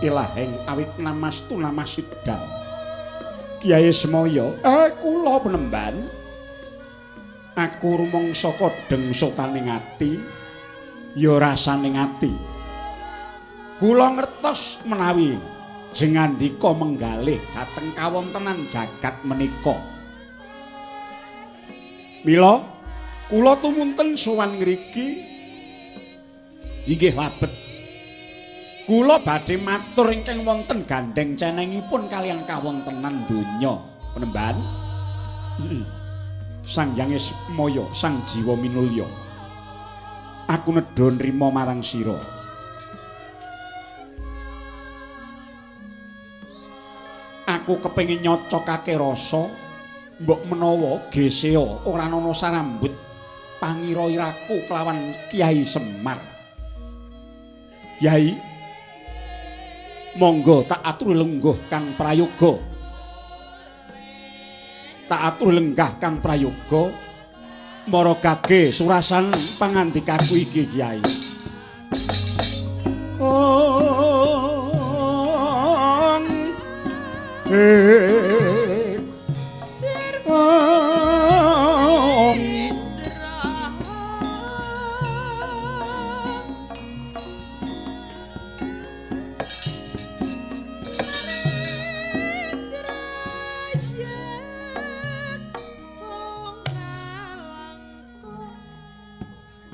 ilaheng awit namastu namasidam. Kyai Semaya, kula penemban. Aku rumangsa kodheng sotaning ati, ya rasaning ati. Kula ngertos menawi jengandika menggalih dhateng kawontenan jagat menika. Mila kula tumunten sowan ngriki inggih labet. Kula badhe matur ingkang wonten gandheng cenengipun kaliyan kawontenan donya penemban. Sang Hyang Ismaya, Sang Jiwa Minulya. Aku nedha nrima marang sira. Aku kepengin nyocokake rasa mbok menawa gesea ora ana sarambut pangira-iraku kelawan Kyai Semar. Kyai, monggo tak aturi lengguh kang prayoga. Tak aturi lenggah kang prayoga maragage surasan pangandikaku iki Kyai.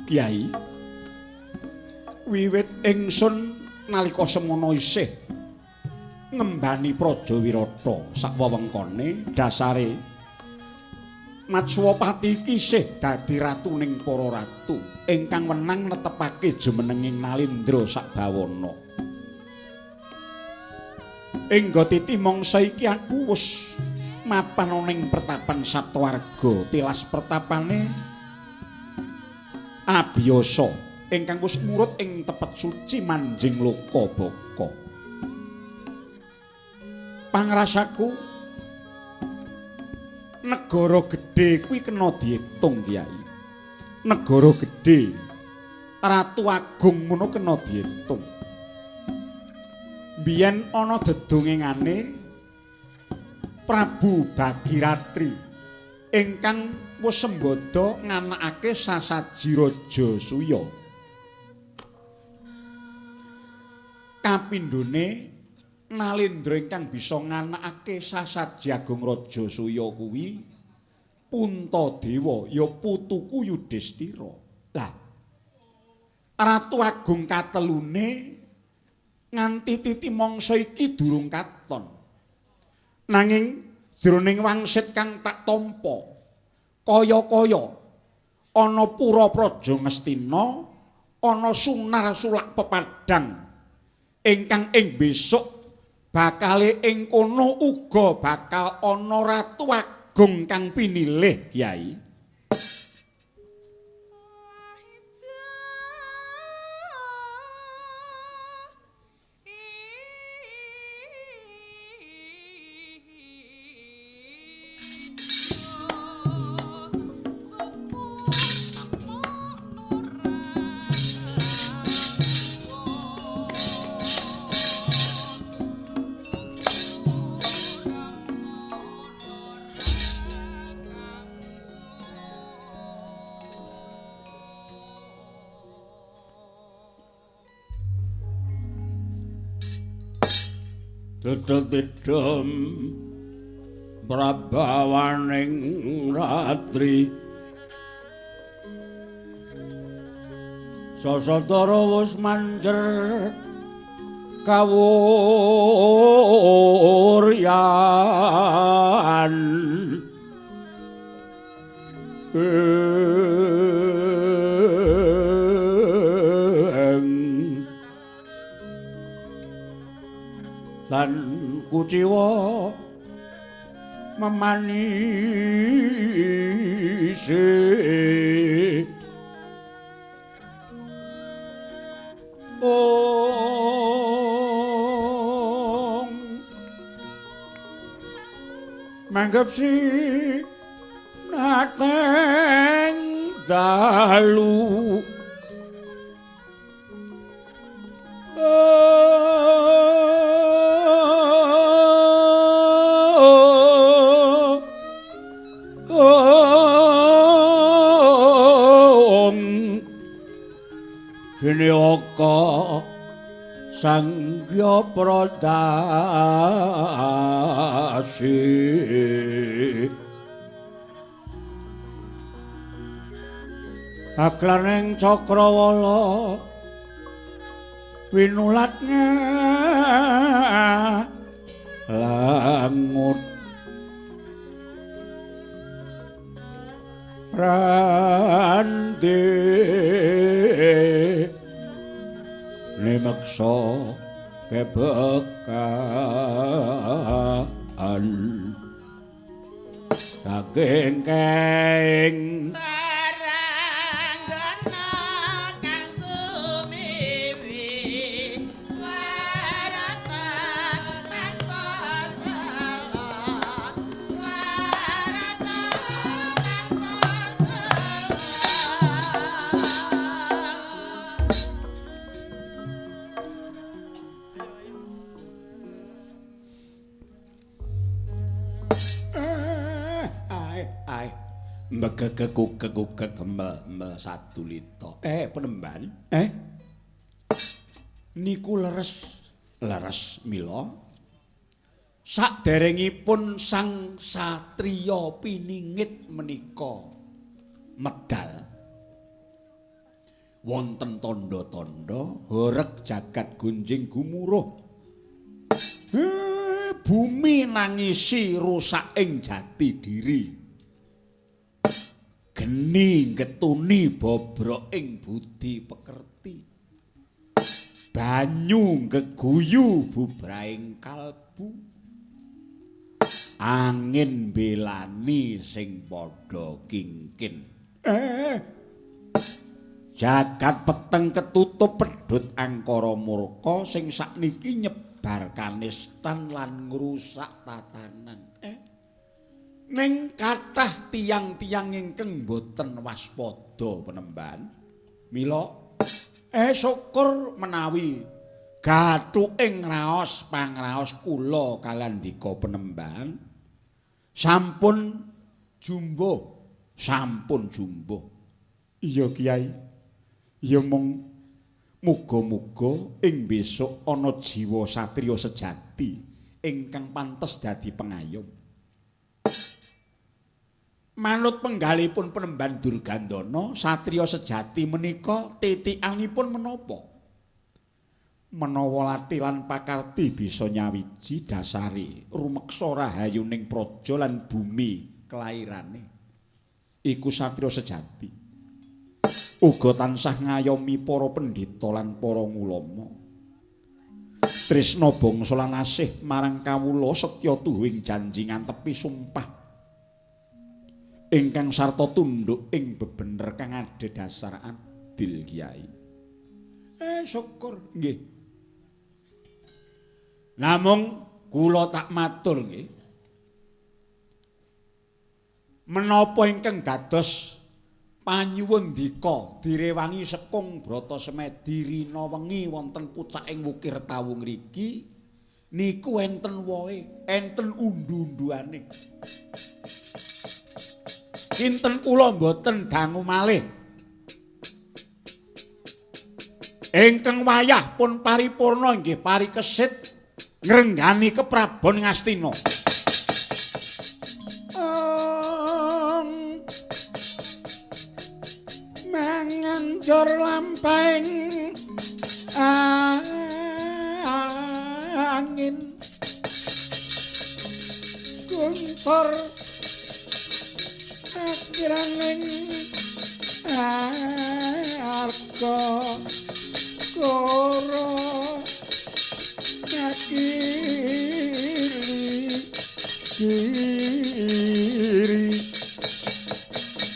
Kyai, wiwit ingsun nalika semono isih ngembani Praja Wirata sak wewengkone dasare Matswapati iki isih dadi ratuning para ratu ingkang wenang netepake jumenenging Nalendra sak bawana. Engga titi mangsa iki aku wis mapan ning pertapan Saptawarga, tilas pertapane abiyasa ingkang wis murut ing tepet suci manjing loka baka. Pangrasaku negara gedhe kuwi kena diitung Kyai. Negara gedhe Ratu Agung ngono kena diitung. Biyen ana dedongengane Prabu Bagiratri ingkang wis sembada nganakake sasaji Raja Suya. Kapindhone Nalendra ingkang bisa nganakake sasaji Agung Raja Suya kuwi Puntadewa ya putuku Yudhistira. Lah, Ratu Agung katelune nganti titi mangsa iki durung katon. Nanging jroning wangsit kang tak tampa kaya-kaya ana pura Praja Ngastina, ana sunar sulak pepadang ingkang ing besok bakale ing kono uga bakal ana Ratu Agung kang pinilih Kyai. Tetedem prabawaning ratri sasatara wis manjer kawuryan lan kuciwa memanise ong manggep si nateng dalu Siniwaka Sanggya Pradasi Aklaning cakrawala winulat langut randi nimeksa kebekaan saking keng Mbegegegugegugeg mel-mel sadulita. Penemban. Niku leres leres mila. Saderengipun sang satriya piningit menika medal. Wonten tandha-tandha horeg jagat gunjing gumuruh. Bumi nangisi rusak ing jati diri. Geni getuni bobrok ing budi pekerti. Banyu geguyu bubrahing kalbu. Angin belani sing padha kingkin. Jagat peteng ketutup pedhut angkara murka sing sakniki nyebar kanistan lan ngrusak tatanan. Ning kathah tiyang-tiyang ingkang boten waspada penemban. Mila syukur menawi gathuking raos pangraos kula kalandika penemban sampun jumbuh, sampun jumbuh. Iya Kyai. Ya mung muga-muga ing besok ana jiwa satriya sejati ingkang pantes dadi pengayom. Manut penggalipun penemban Durgandana, satriya sejati menika titikanipun menapa? Menawa lati lan pakarti bisa nyawiji dasare rumeksa rahayuning praja lan bumi kelairane. Iku satriya sejati. Uga tansah ngayomi para pendhita lan para ulama. Tresna bangsa lan asih marang kawula setya tuhu ing janji ngantepi sumpah ingkang sarta tunduk ing bebener kang adhedhasar adil Kyai. Syukur nggih. Namung kula tak matur nggih. Menapa ingkang dados panyuwun dika direwangi sekung brata semedi rina wengi wonten pucaking wukir tawu ngriki niku enten wohe, enten undu-unduane. Kinten kula mboten dangu malih. Ingkang wayah pun paripurna inggih parikesit ngrenggani keprabon Ngastina. Manganjur lampahing angin guntur akiraning arga koro kakiri kiri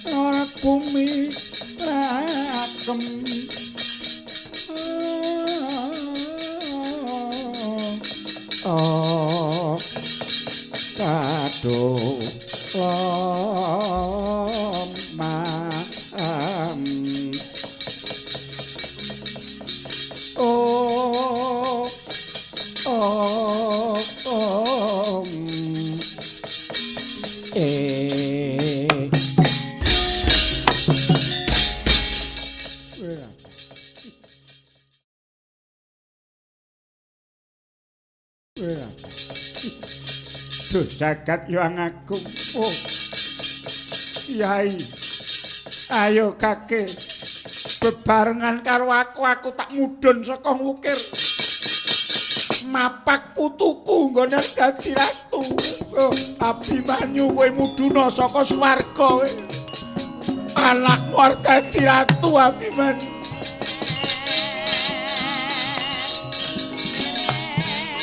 ora bumi rakem oh kado Duh jagat Hyang Agung. Oh. Kyai. Ayo kakek bebarengan karo aku tak mudhun saka ngukir. Mapak putuku nggone dadi ratu. Oh, Abimanyu kowe mudhuna saka swarga kowe. Anakmu arep dadi ratu Abimanyu.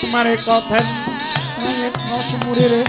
Mareka den prayitna sumurire.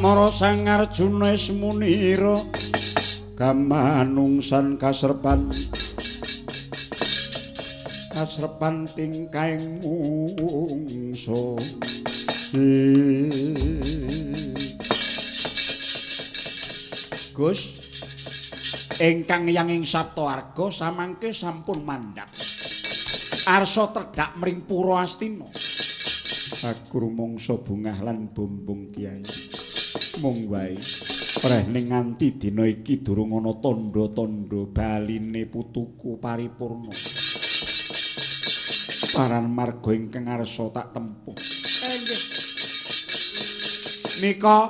Mara Sang Arjuna ismunira kamanungsan kasrepan kasrepan tingkahing mungsa. Gus ingkang yang ing Saptaarga samangke sampun mandhap arsa tredhak mring Pura Astina. Aku rumangsa bungah lan bumbung Kyai. Mung wae prehne nganti dina iki durung ana tandha-tandha baline putuku paripurna. Paran marga ingkang arsa tak tempuh. Nggih. Nika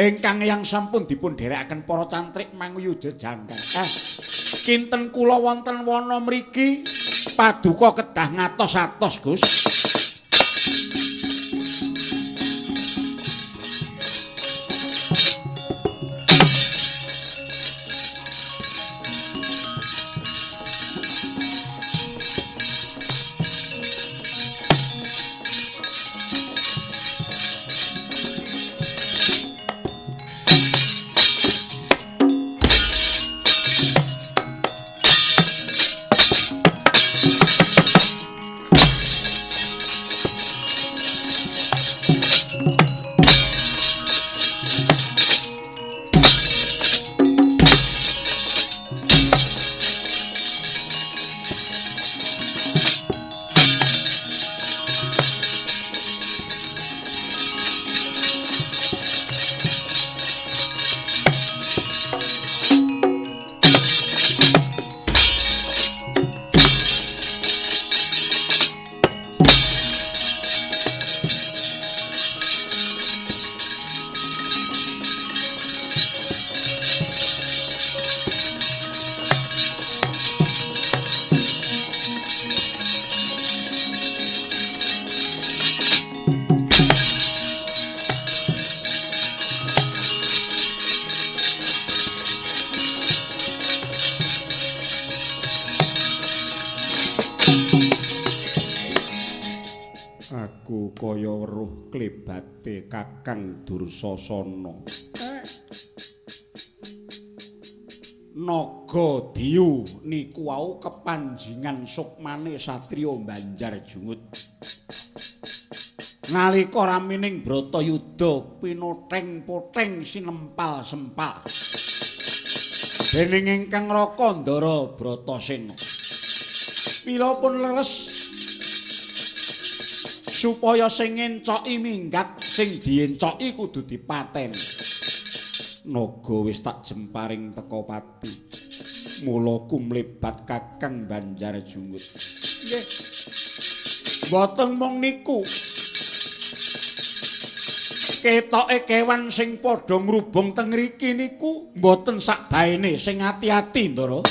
ingkang yang sampun dipun dherekaken para cantrik manguyu jejangkang. Kinten kula wonten wana mriki paduka kedah ngatos-atos, Gus. Aku kaya weruh klebate Kakang Dursasana. Naga Diyu niku wau kepanjingan sukmane satriya Banjar Jungut. Nalika ramining Bratayuda pinotheng-potheng sinempal-sempal. Dening ingkang Raka Ndara Bratasena. Mila pun leres supaya sing ngencoki minggat, sing diencoki kudu dipateni. Naga wis tak jemparing teka pati. Mula kumlebat Kakang Banjar Jungut. Nggih. Mboten mung niku. Ketoke kewan sing padha ngrubung teng ngriki niku mboten sak baene, sing ati-ati, Ndara.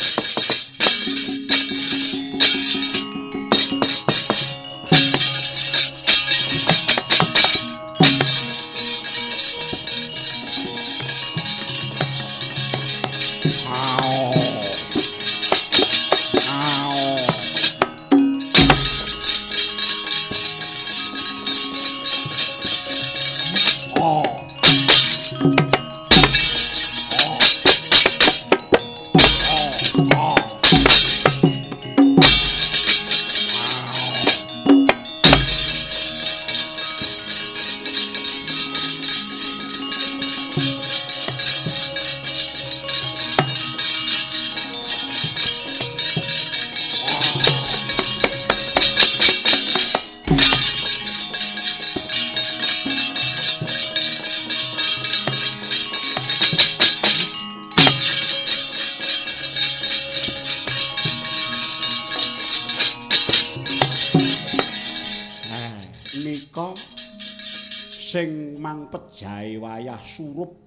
Sing mang pejahe wayah surup.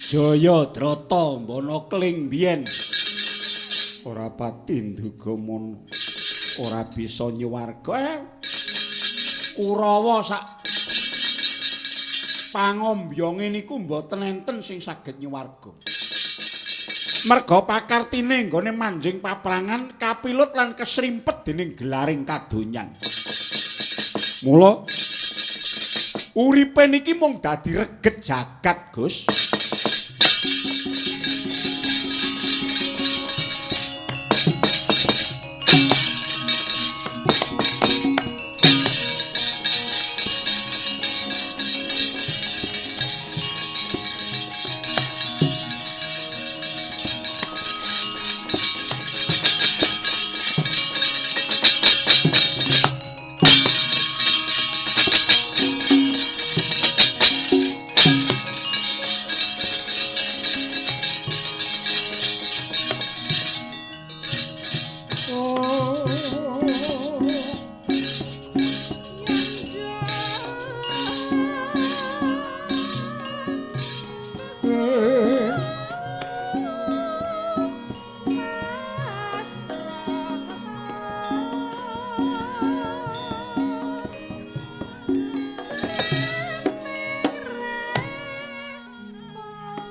Jaya Drata mbana kling biyen. Ora pati nduga mono. Ora bisa nyuwarga. Kurawa sak pangombyonge niku mboten enten sing saged nyuwarga. Merga pakartine nggone manjing paprangan kapilut lan kesrimpet dening gelaring kadonyan. Mula uripe niki mung dadi reget jagat, Gus.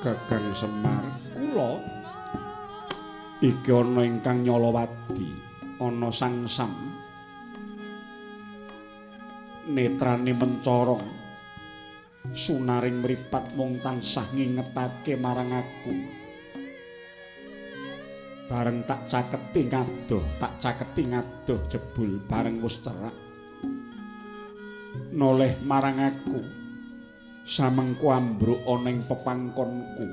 Kakang Semar, kula iki ana ingkang nyalawadi, ana sangsam netrane mencorong, sunaring mripat mung tansah ngingetake marang aku. Bareng tak caketi ngadoh, tak caketi ngadoh jebul bareng wis cerak. Noleh marang aku. Samengku ambruk ana ing pepangkonku.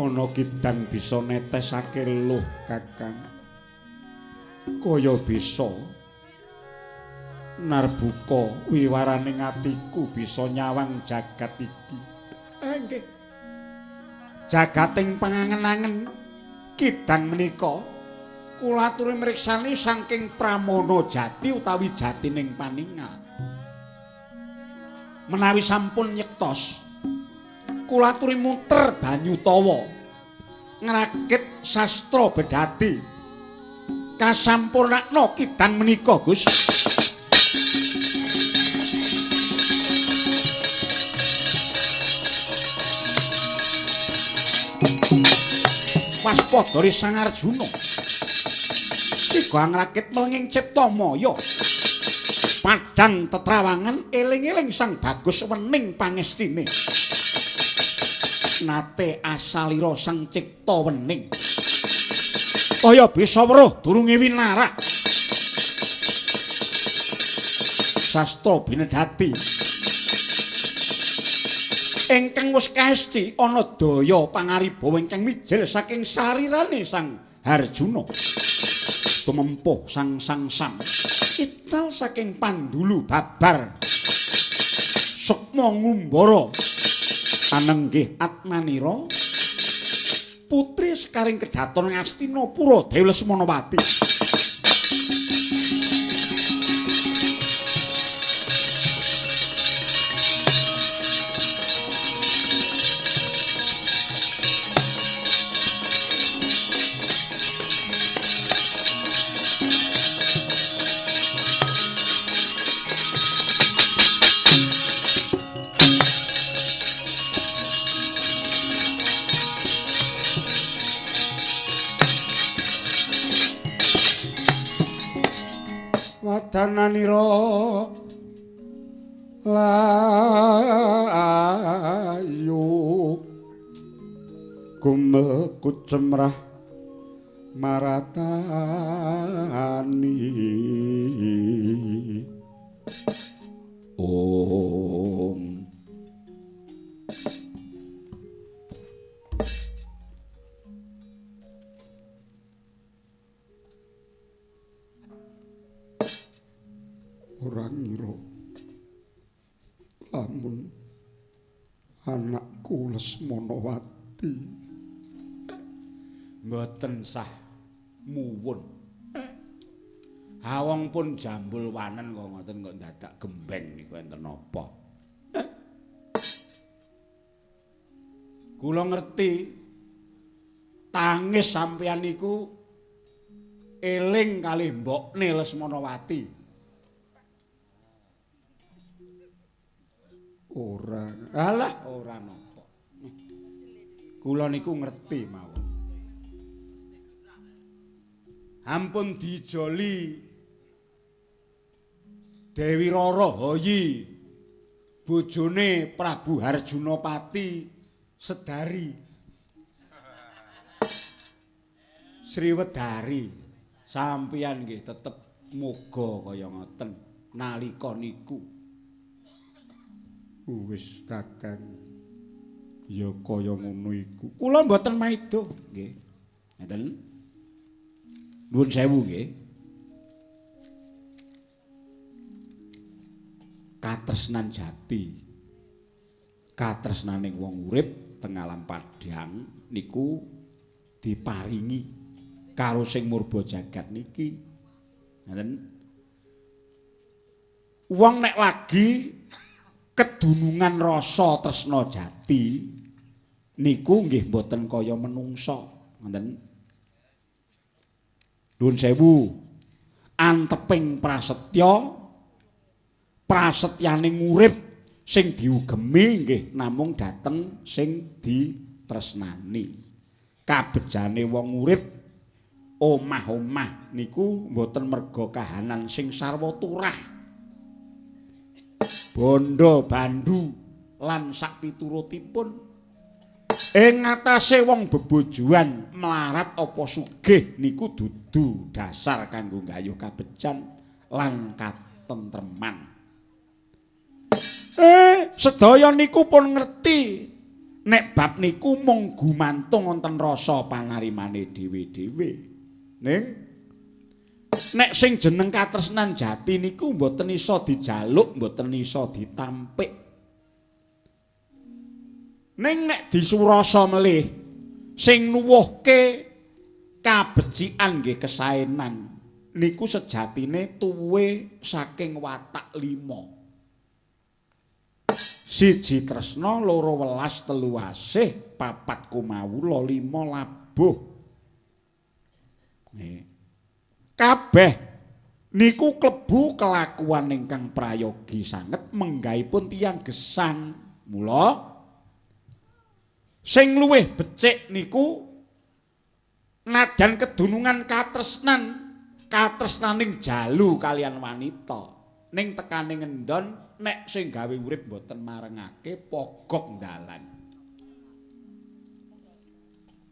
Ana kidang bisa netesake luh, Kakang. Kaya bisa narbuka wiwarane atiku bisa nyawang jagat iki. Nggih. Jagating pangangen-angen kidang menika kula aturi mriksani saking Pramana Jati utawi jatining paningal. Menawi sampun nyektos, kula aturi muter banyu tawa, ngrakit sastra bedhati, kasampurnakna kidang menika, Gus. Waspada Sang Arjuna, siga ngrakit melenging cipta maya. Padang tetrawangan eling-eling Sang Bagus wening pangestine. Nate asalira Sang Cipta wening. Kaya bisa weruh durunge winarak. Sastra binedhati. Ingkang wis kaesti ana daya pangaribawa ingkang mijil saking sarirane Sang Harjuna. Tumempuh Sang Sangsam. Ical saking pandulu babar sukma ngumbara anenggih atmanira putri sekaring kedaton Ngastina Pura Dewi Lesmanawati. Wadananira layu gumel kucemrah maratani. Om. Ora ngira lamun anakku Lesmanawati mboten sah muwun. Ha wong pun jambul wanen kok ngoten kok dadak gembeng niku enten napa? Kula ngerti tangis sampeyan niku eling kalih mbokne Lesmanawati. Ora. Alah, ora napa. Kula niku ngerti mawon. Ampun dijoli Dewi Rara Hoyi bojone Prabu Harjunapati Sedari Sriwedari. Sampeyan nggih tetep moga kaya ngoten nalika niku. Wis Kakang, ya kaya ngono iku. Kula mboten maida nggih. Ngeten. Nuwun sewu nggih. Katresnan jati. Katresnaning wong urip teng alam padhang niku diparingi karo sing murba jagat niki. Ngoten. Wong nek lagi kedunungan rasa tresna jati niku nggih mboten kaya menungsa. Ngoten. Nuwun sewu. Anteping prasetya, prasetyaning urip sing diugemi nggih namung dhateng sing ditresnani. Kabejane wong urip omah-omah niku mboten merga kahanan sing sarwa turah. Bondo bandu lan sak piturutipun. Ing ngatasé wong bebojoan mlarat apa sugih niku dudu dasar kanggo nggayuh kabejan lan katentreman. Sedaya niku pun ngerti nek bab niku mung gumantung wonten rasa panarimane dhewe-dhewe. Ning nek sing jeneng katresnan jati niku mboten iso dijaluk, mboten iso ditampik. Ning nek disurasa melih sing nuwuhke kabecikan nggih kesaenan niku sejatine tuwe saking watak lima. Siji tresna, loro welas, telu asih, papat kumawula, lima labuh. Nggih. Kabeh niku klebu kelakuan ingkang prayogi sanget menggahipun tiyang gesang. Mula sing luwih becik niku najan kedunungan katresnan, katresnaning jalu kalian wanita. Ning tekane ngendon nek sing gawe urip mboten marengake pogok dalan.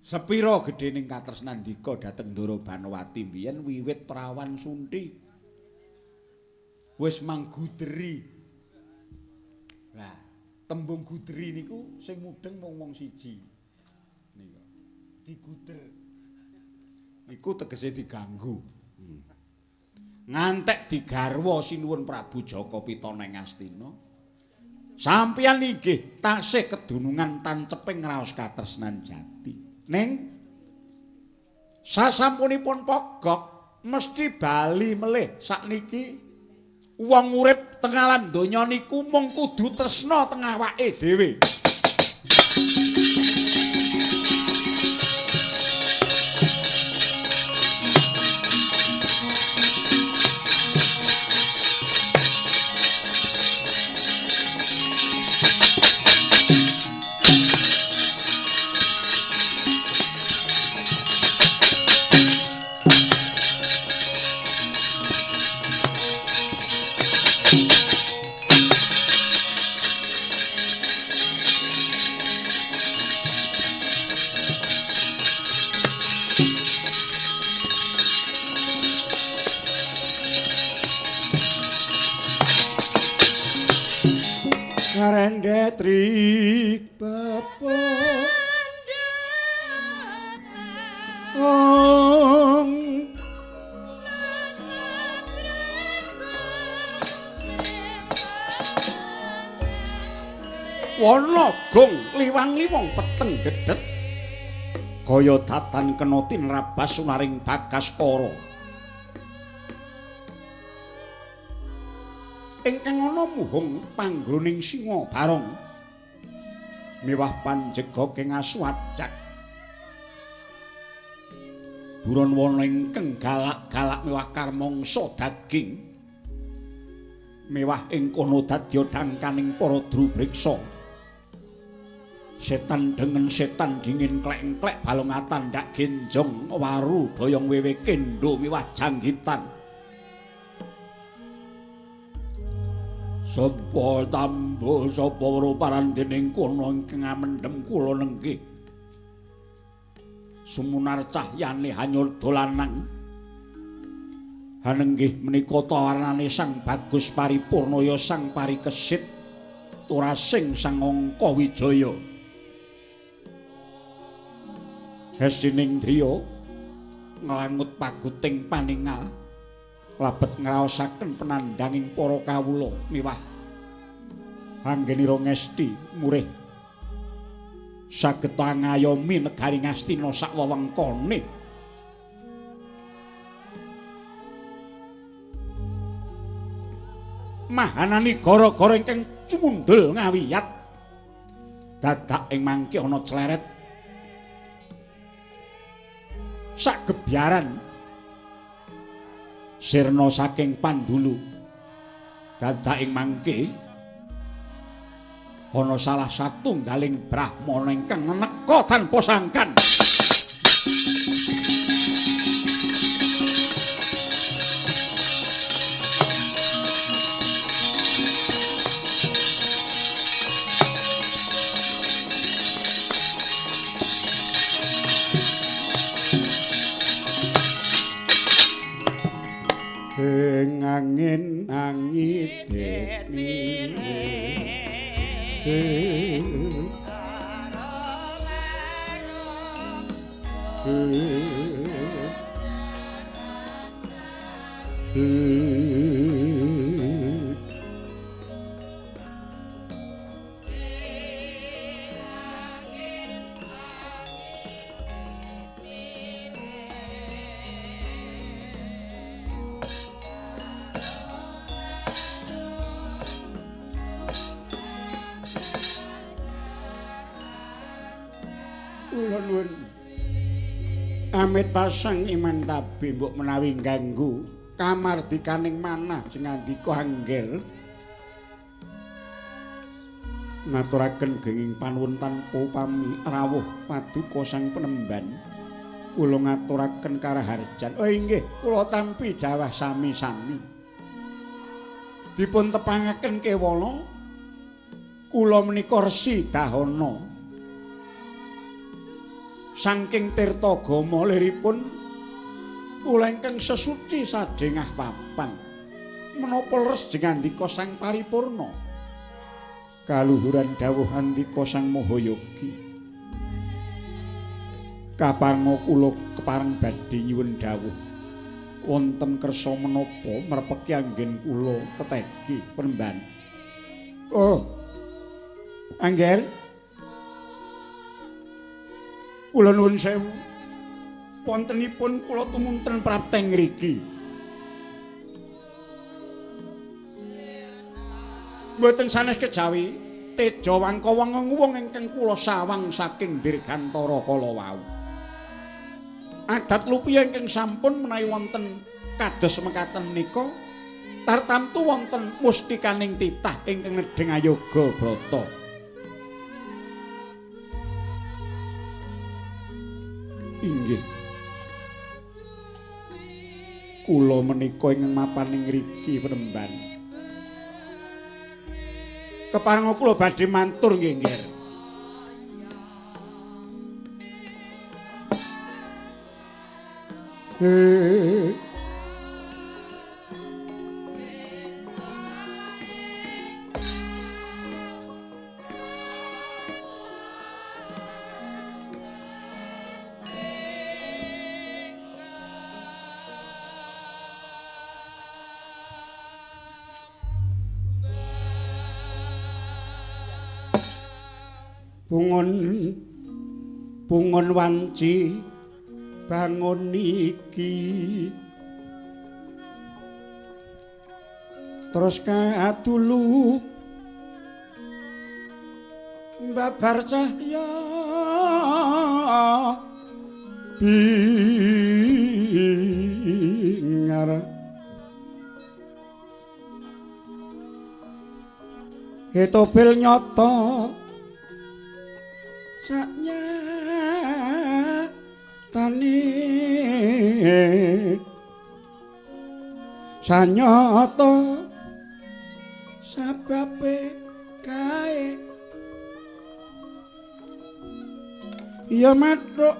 Sepira gedhening katresnan Ndika dhateng Ndara Banowati mbiyen wiwit prawan sunthi. Wis mangguderi. Lah, tembung guderi niku sing mudeng mung wong siji. Niku. Diguder. Niku tegese diganggu. Ngantek digarwa sinuwun Prabu Jaka Pita neng Astina. Sampeyan inggih tasih kedunungan tanceping raos katresnan jati. Ning sasampunipun pogok mesti bali melih sakniki wong urip teng alam donya niku mung kudu tresna teng awake dhewe. Karendetri bapa ong wana gong liwang-liwang peteng dedet kaya datan kena tinrabas sunaring Bagaskara. Ingkang ana muhung panggroning singa barong. Miwah panjegoking asu ajak. Buron wana ingkang galak-galak miwah karmangsa daging. Miwah ing kono dadya dangkaning para drubriksa. Setan dengen setan dingin klek-klek balung atandak genjong waru boyong wewe kendo miwah janggitan. Sapa tambo sapa weruh parandening kono ingkang amendhem kula nenggih. Sumunar cahyane hanyur dolanang. Hanenggih menika tawarnane Sang Bagus Paripurna ya Sang Parikesit turasing Sang Angka Wijaya. Hesining driya nglangut paguting paningal labet ngraosaken penandhanging para kawula miwah anggenira ngesti murih saged ngayomi negari Ngastina sak wewengkone. Mahanani gara-gara ingkang cumundhul ngawiyat dadak ing mangke ana cleret sak gebyaran sirna saking pandulu. Dadak ing mangke ana salah satunggaling brahmana ingkang neneka tanpa sangkan. Ing angin angite mire Kula nuwun amit pasang iman tabi mbok menawi ganggu kamardikaning manah sing ngandika anggel ngaturaken genging panuwun tanpa upami rawuh paduka sang penemban. Kula ngaturaken karaharjan. Oh inggih, kula tampi dawah sami-sami. Dipun tepangaken kewala kula menika Resi Dahana saking Tirtagama liripun kula ingkang sesuci sadhengah papan. Menapa leres jengandika Sang Paripurna? Kaluhuran dawuh andika Sang Mahayogi. Kaparnga kula kepareng badhe nyuwun dawuh wonten kersa menapa merpeki anggen kula tetegi penemban. Oh. Angger kula nuwun sewu. Wontenipun kula tumunten prapteng ngriki. Mboten sanes kejawi teja wangka wong ingkang kula sawang saking dirgantara kala wau. Adat lupiya ingkang sampun menawi wonten kados mekaten menika tartamtu wonten mustikaning titah ingkang nedheng ayoga brata. Inggih. Kula menika ingkang mapan ing ngriki penemban. Keparenga kula badhe mantur nggih, Ngger. Bungun bungun wanci bangun iki Terus kadulu babar cahya bingar etobel nyoto saknya tani sanyoto sababe kae ya mathuk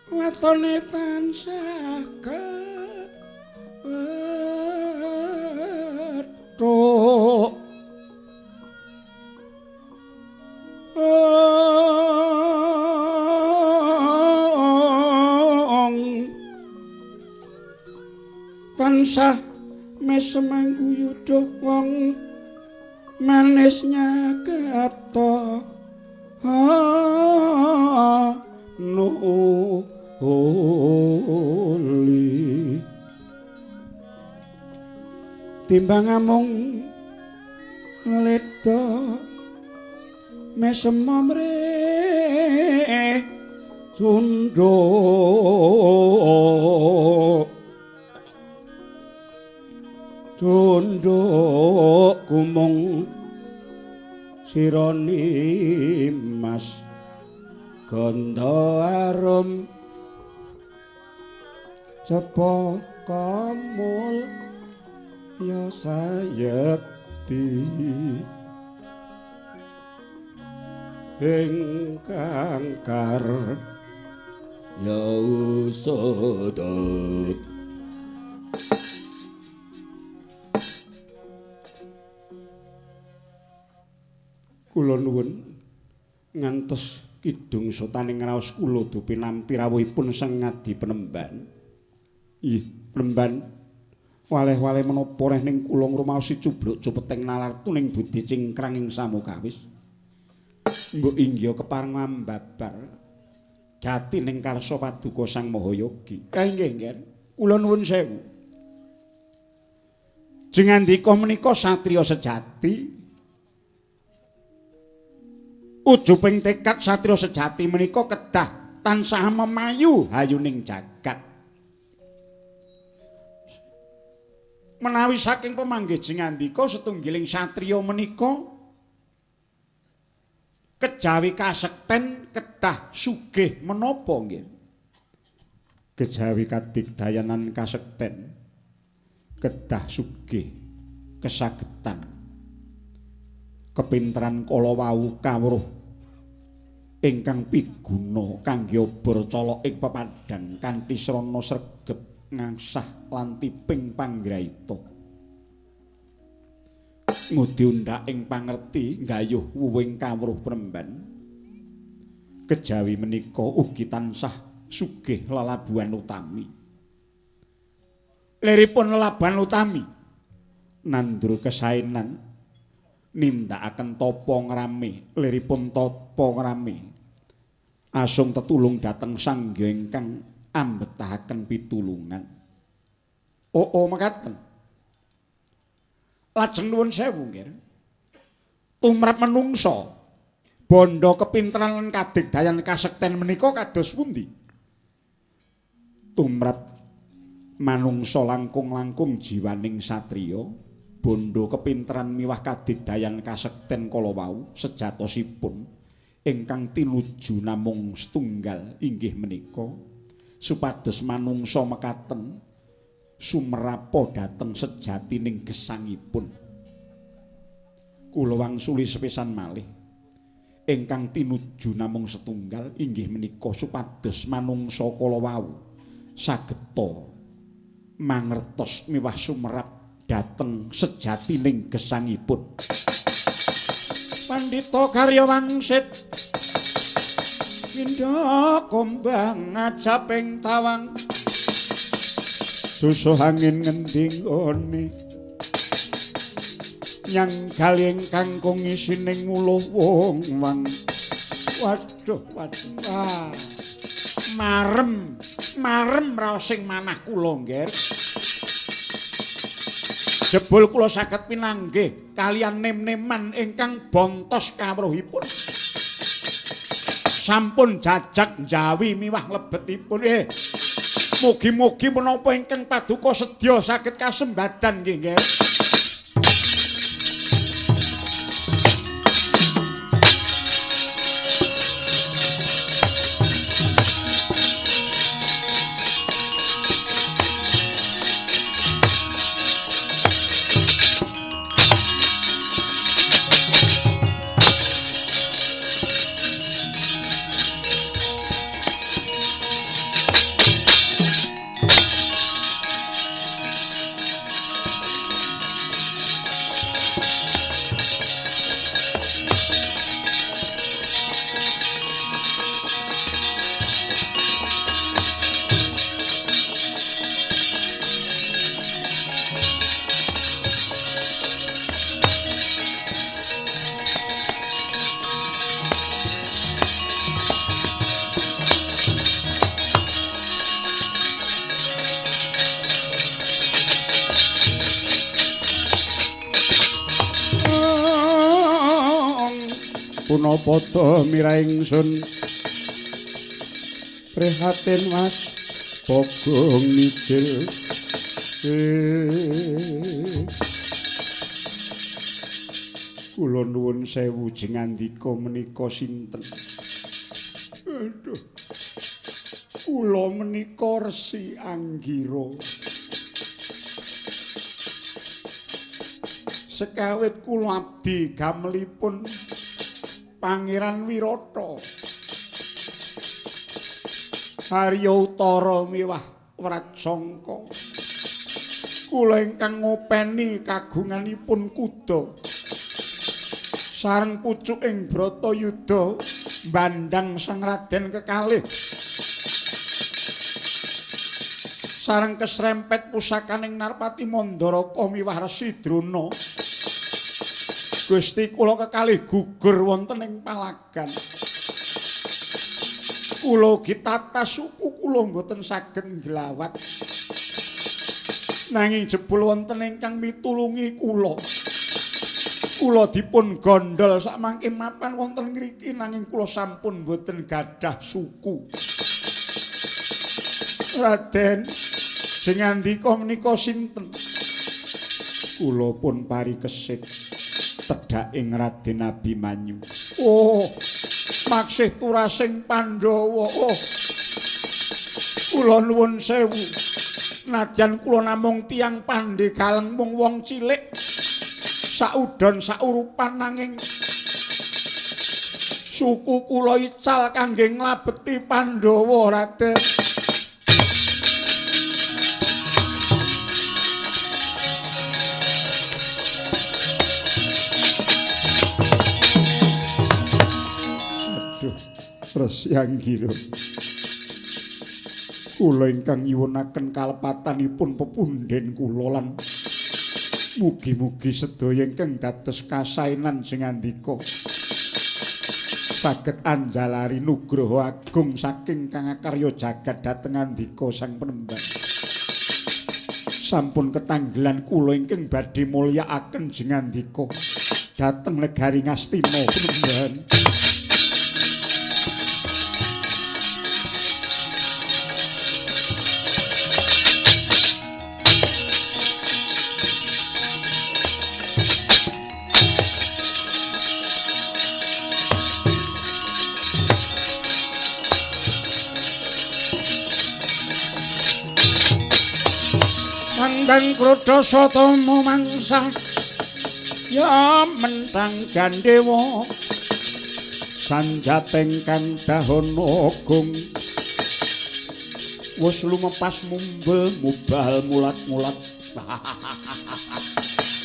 watone tansah kethuk tansah mesem angguyuduh wong manis nyaketa nuli timbang amung leledo mesem mrih tunduk tunduk kumung sironi mas gandha arum cepa kamul ya sayekti ingkang kar ya usada. Kula nuwun ngantos kidung sotaning raos kula dupi nampi rawuhipun Sang Ngadi Penemban. Ih, Penemban waleh-waleh menapa reh ning kula ngrumaosi cubluk cupeteng nalar tuning budi cingkrang ing samukawis. Mbok inggih kepareng ambabar gati ning karsa paduka Sang Mahayogi. Nggih, nggih. Kula nuwun sewu. Jengandika menika satriya sejati. Ujuping tekad satriya sejati menika kedah tansah memayu hayuning jagat. Menawi saking pemanggih jengandika setunggiling satriya menika kejawi kasekten kedah sugih menapa nggih? Kejawi kadigdayanan kasekten kedah sugih kesagetan kepinteran kala wau kawruh ingkang piguna kangge obor colok ing pepadang kanthi srana sregep ngangsah lan tiping panggraita ngudi undhak ing pangerti nggayuh wuwing kawruh premban. Kejawi menika ugi tansah sugih lelabuhan utami. Liripun lelabuhan utami nandur kesaenan nindakaken tapa ngrame, liripun tapa ngrame asung tetulung dhateng sangya ingkang ambetahaken pitulungan. Oh, oh mekaten. Lajeng nuwun sewu nggih. Tumrap menungsa bondo kepinteran lan kadigdayan kasekten menika kados pundi? Tumrap manungsa langkung-langkung jiwaning satriya, bondo kepinteran miwah kadigdayan kasekten kala wau sejatosipun ingkang tinuju namung setunggal inggih menika supados manungsa mekaten sumerapa dhateng sejatining gesangipun. Kula wangsuli sepisan malih ingkang tinuju namung setunggal inggih menika supados manungsa kala wau sageta mangertos miwah sumerap dhateng sejatining gesangipun. Pandhita karya wangsit pindha kumbang ngajaping tawang susuh angin ngendi nggone nyang gali ingkang kung isining nguluh wong wang. Waduh waduh marem marem raos sing manah kula nggih. Jebul kula saged pinanggih kaliyan nem-neman ingkang bontos kawruhipun. Sampun jajak njawi miwah lebetipun. Mugi-mugi menapa ingkang paduka sedya saged kasembadan nggih, nggih. Punapa mira ingsun prihatin Mas Bagong mijil. Kula nuwun sewu jengandika menika sinten? Aduh. Kula menika Resi Anggira. Sekawit kula abdi gamelipun Pangeran Wirata Arya Utara miwah Wratsangka, kula ingkang ngopeni kagunganipun kuda sareng pucuk ing Bratayuda mbandhang Sang Raden kekalih sareng kesrempet pusakaning Narpati Mandaraka miwah Resi Drona. Gusti kula kekalih gugur wonten ing palagan. Kula ugi tata suku kula mboten saged nglawat. Nanging jebul wonten ingkang mitulungi kula. Kula dipun gondol sakmangke mapan wonten ngriki nanging kula sampun mboten gadah suku. Raden, jengandika menika sinten? Kula pun parikesit tedhak ing Raden Abimanyu. Oh, maksih turasing Pandhawa. Oh. Kula nuwun sewu. Nadyan kula namung tiyang pandhegaleng mung wong cilik. Saudon saurupan nanging suku kula ical kangge nglabeti Pandhawa, Raden. Resi Anggira, kula ingkang nyuwunaken kalepatanipun pepundhen kula lan mugi-mugi sedaya ingkang dados kasainan sing andika saged anjalari nugroho agung saking Kang Akarya jagat dhateng andika sang penemban. Sampun ketanggelan kula ingkang badhe mulyakaken jengandika dhateng negari Ngastina penemban. Kandang kroda satama mangsa ya mentang gandewa sanjateng kang dahana agung wis lumepas mumbel mubal mulat-mulat.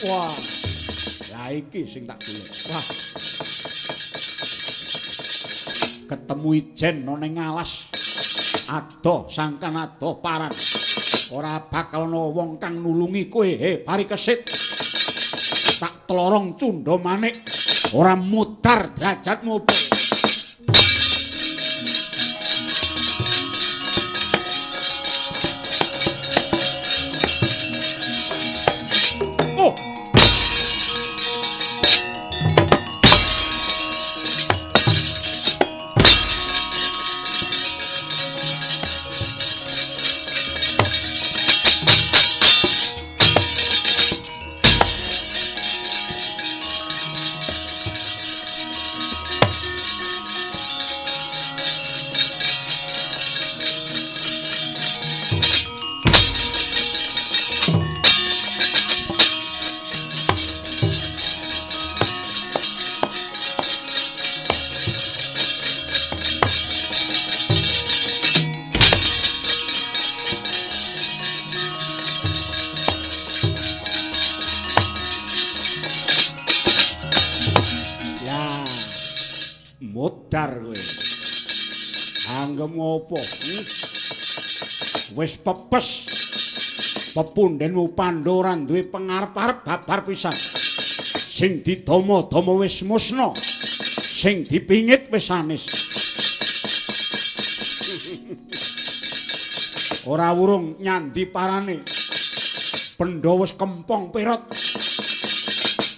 Wah, lah iki sing tak golek. Wah, ketemu ijen ana ning alas adoh sangkan adoh paran. Ora bakal ana wong kang nulungi kowe, he Parikesit. Tak tlorong cundha manik, ora mudar derajatmu. Modar kowe. Anggep ngopo? Wis pepes. Pepundhenmu Pandhawa ora duwe pengarep-arep babar pisan. Sing didama-dama wis musna. Sing dipingit wis anis. Ora wurung nyandi parane. Pandhawa wis kempong perot.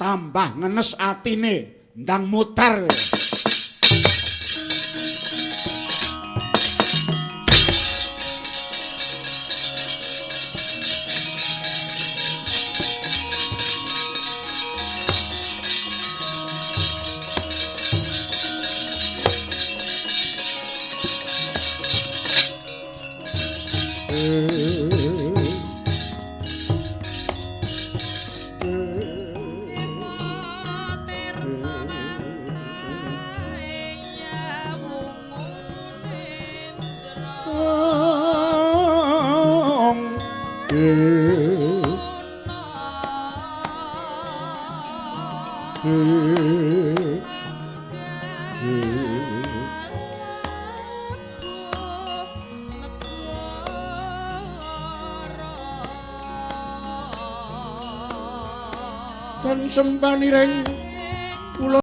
Tambah ngenes atine, ndang mutar. Sembaniring